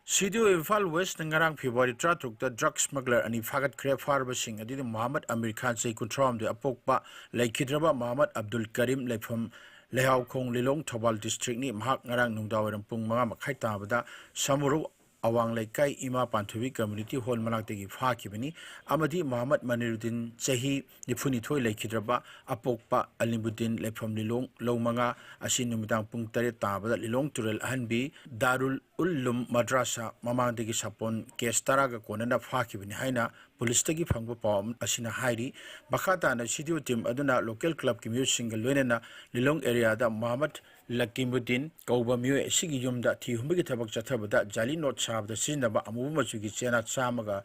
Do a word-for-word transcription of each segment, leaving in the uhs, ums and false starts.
ꯁꯤ ꯗꯤ ꯑꯣ ꯏꯝꯐꯥꯜ ꯋꯦꯁꯅ ꯉꯔꯥꯡ ꯐꯦꯕ꯭ꯔꯨꯋꯥꯔꯤ ꯇꯔꯥꯇꯔꯨꯛꯇ ꯗ꯭ꯔꯒ ꯁ꯭ꯃꯒꯂꯔ ꯑꯅꯤ ꯐꯥꯒꯠꯈ꯭ꯔꯦ꯫ ꯐꯥꯔꯕꯁꯤꯡ ꯑꯗꯨꯗꯤ ꯃꯣꯍꯥꯃꯗ ꯑꯃꯤꯔ ꯈꯥꯟ, ꯆꯍꯤ ꯀꯨꯟꯊ꯭ꯔꯥꯍꯨꯝꯗꯣꯏ, ꯑꯄꯣꯛꯄ ꯂꯩꯈꯤꯗ꯭ꯔꯕ ꯃꯣꯍꯥꯃꯗ ꯑꯕꯗꯨꯜ ꯀꯔꯤꯝ, ꯂꯩꯐꯝ ꯂꯩꯍꯥꯎꯈꯣꯡ, ꯂꯤꯂꯣꯡ, ꯊꯧꯕꯥꯜ ꯗꯤꯁꯇ꯭ꯔꯤꯛꯅꯤ꯫ ꯃꯍꯥꯛ ꯉꯔꯥꯡ ꯅꯨꯡꯗꯥꯡꯋꯥꯏꯔꯝ ꯄꯨꯡ ꯃꯉꯥ ꯃꯈꯥꯏ ꯇꯥꯕꯗ ꯁꯃꯨꯔꯧ ꯑꯋꯥꯡ ꯂꯩꯀꯥꯏ ꯏꯃꯥ ꯄꯥꯟꯊꯣꯏꯕꯤ ꯀꯝꯃ꯭ꯌꯨꯅꯤꯇꯤ ꯍꯣꯜ ꯃꯅꯥꯛꯇꯒꯤ ꯐꯥꯈꯤꯕꯅꯤ ꯑꯃꯗꯤ ꯃꯣꯍꯥꯃꯗ ꯃꯅꯤꯔꯨꯗꯤꯟ, ꯆꯍꯤ ꯅꯤꯐꯨꯅꯤꯊꯣꯏ, ꯂꯩꯈꯤꯗ꯭ꯔꯕ, ꯑꯄꯣꯛꯄ ꯑꯂꯤꯃꯨꯗꯤꯟ, ꯂꯩꯐꯝ ꯂꯤꯂꯣꯡ, ꯂꯧ ꯃꯉꯥ, ꯑꯁꯤ ꯅꯨꯃꯤꯗꯥꯡ ꯄꯨꯡ ꯇꯔꯦꯠ ꯇꯥꯕꯗ ꯂꯤꯂꯣꯡ ꯇꯨꯔꯦꯜ ꯑꯍꯟꯕꯤ ꯗꯥꯔꯨꯜ ꯎꯜꯂꯨꯝ ꯃꯗ꯭ꯔꯥꯁꯥ ꯃꯃꯥꯡꯗꯒꯤ ꯁꯥꯄꯣꯟ ꯀꯦꯁ ꯇꯔꯥꯒ ꯀꯣꯟꯅꯅ ꯐꯥꯈꯤꯕꯅꯤ ꯍꯥꯏꯅ ꯄꯨꯂꯤꯁꯇꯒꯤ ꯐꯪꯕ ꯄꯥꯎ ꯑꯁꯤꯅ ꯍꯥꯏꯔꯤ꯫ ꯃꯈꯥ ꯇꯥꯅ ꯁꯤ ꯗꯤ ꯑꯣ ꯇꯤꯝ ꯑꯗꯨꯅ ꯂꯣꯀꯦꯜ ꯀ꯭ꯂꯕꯀꯤ ꯃꯤꯑꯣꯏꯁꯤꯡꯒ ꯂꯣꯏꯅꯅ ꯂꯤꯂꯣꯡ ꯑꯦꯔꯤꯌꯥꯗ ꯃꯣꯍꯥꯃꯗ ꯂꯀꯤꯃꯨꯗꯤꯟ ꯀꯧꯕ ꯃꯤꯑꯣꯏ ꯑꯁꯤꯒꯤ ꯌꯨꯝꯗ ꯊꯤ ꯍꯨꯝꯕꯒꯤ ꯊꯕꯛ ꯆꯠꯊꯕꯗ ꯖꯥꯂꯤ ꯅꯣꯠ ꯁꯥꯕꯗ ꯁꯤꯖꯤꯟꯅꯕ ꯑꯃꯨꯕ ꯃꯆꯨꯒꯤ ꯆꯦꯅꯥ ꯆꯥꯝꯃꯒ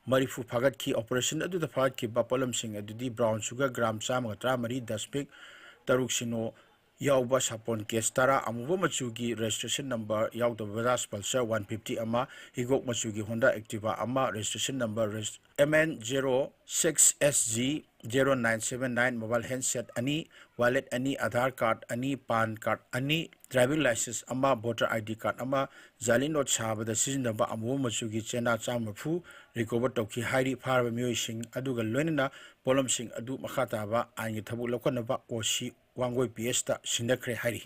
ꯃꯔꯤꯐꯨ ꯐꯥꯒꯠꯈꯤ꯫ ꯑꯣꯄꯔꯦꯁꯟ ꯑꯗꯨꯗ ꯐꯥꯒꯠꯈꯤꯕ ꯄꯣꯠꯂꯝꯁꯤꯡ ꯑꯗꯨꯗꯤ ꯕ꯭ꯔꯥꯎꯟ ꯁꯨꯒꯔ ꯒ꯭ꯔꯥꯝ ꯆꯥꯝꯃꯒ ꯇꯔꯥꯃꯔꯤ, ꯗꯁ ꯕꯦꯒ ꯇꯔꯨꯛ ꯁꯤꯅꯣ ꯌꯥꯎꯕ ꯁꯥꯄꯣꯟ ꯀꯦꯁ ꯇꯔꯥ, ꯑꯃꯨꯕ ꯃꯆꯨꯒꯤ ꯔꯦꯖꯤꯁꯇ꯭ꯔꯦꯁꯟ ꯅꯝꯕꯔ ꯌꯥꯎꯗꯕ ꯕꯖꯥꯖ ꯄꯜꯁꯔ ꯋꯥꯟ ꯐꯤꯐꯇꯤ ꯑꯃ, ꯍꯤꯒꯣꯛ ꯃꯆꯨꯒꯤ ꯍꯣꯟꯗꯥ ꯑꯦꯛꯇꯤꯚꯥ ꯑꯃ, registration number M N zero six S G zero nine seven nine, mobile handset ꯑꯅꯤ, ꯋꯥꯂꯦꯠ ꯑꯅꯤ, ꯑꯙꯥꯔ ꯀꯥꯔꯗ ꯑꯅꯤ, ꯄꯥꯟ ꯀꯥꯔꯗ ꯑꯅꯤ, ꯗ꯭ꯔꯥꯏꯚꯤꯡ ꯂꯥꯏꯁꯦꯟꯁ ꯑꯃ, ꯚꯣꯇꯔ ꯑꯥꯏ ꯗꯤ ꯀꯥꯔꯗ ꯑꯃ, ꯖꯥꯂꯤ ꯅꯣꯠ ꯁꯥꯕꯗ ꯁꯤꯖꯤꯟꯅꯕ ꯑꯃꯨꯕ ꯃꯆꯨꯒꯤ ꯆꯦꯅꯥ ꯆꯥꯝꯃ ꯃꯔꯤꯐꯨ ꯔꯤꯀꯣꯚꯔ ꯇꯧꯈꯤ ꯍꯥꯏꯔꯤ꯫ ꯐꯥꯔꯕ ꯃꯤꯑꯣꯏꯁꯤꯡ ꯑꯗꯨꯒ ꯂꯣꯏꯅꯅ ꯄꯣꯠꯂꯝꯁꯤꯡ ꯑꯗꯨ ꯃꯈꯥ ꯇꯥꯕ ꯑꯥꯏꯟꯒꯤ ꯊꯕꯛ ꯂꯧꯈꯠꯅꯕ ꯑꯣ ꯁꯤ ꯋꯥꯡꯒꯣꯏ ꯄꯤ ꯑꯦꯁꯇ ꯁꯤꯟꯅꯈ꯭ꯔꯦ ꯍꯥꯏꯔꯤ꯫